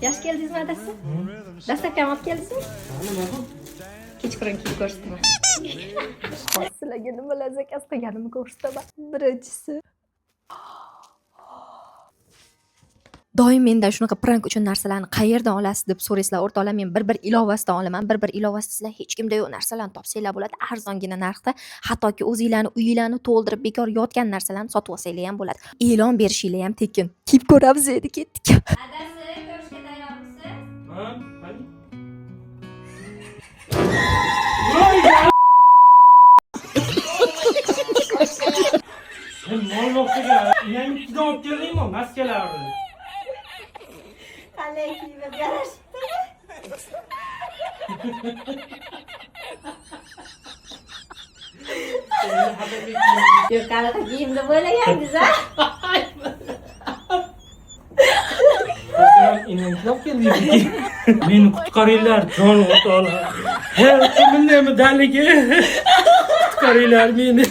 Yaxshi keldingizmi, adasi? Dastlabki olib keldingizmi? Nima bu? Kechqurun kiyib ko'rsataman. Sizlarga nimalar zakaz qilganimni ko'rsataman. Birinchisi, doim mendan shunaqa prank uchun narsalarni qayerdan olasiz deb so'raysizlar, o'rtoqlar. Men bir bir ilovasidan olaman. Bir bir ilovasi sizlar hech kimda yo'q narsalarni topsanglar bo'ladi arzongina narxda. Hattoki o'zinglarni uyinglarni to'ldirib bekor yotgan narsalarni sotib olsanglar ham bo'ladi. E'lon berishinglar ham tekin. Kiyib ko'ramiz endi, ketdik. Adasi, ko'rishga tayyormisiz? Ha? Qani? Sen molmoqchiga yangidan olib keldingmi maskalarni? Qalay kiyib yarashibdi? Yo'q, qanaqa kiyim deb o'ylagandingiz, a? Inamkilab kelding. Meni qutqaringlar, jon o'rtoqlar. Her kimning daligi. Qutqaringlar meni.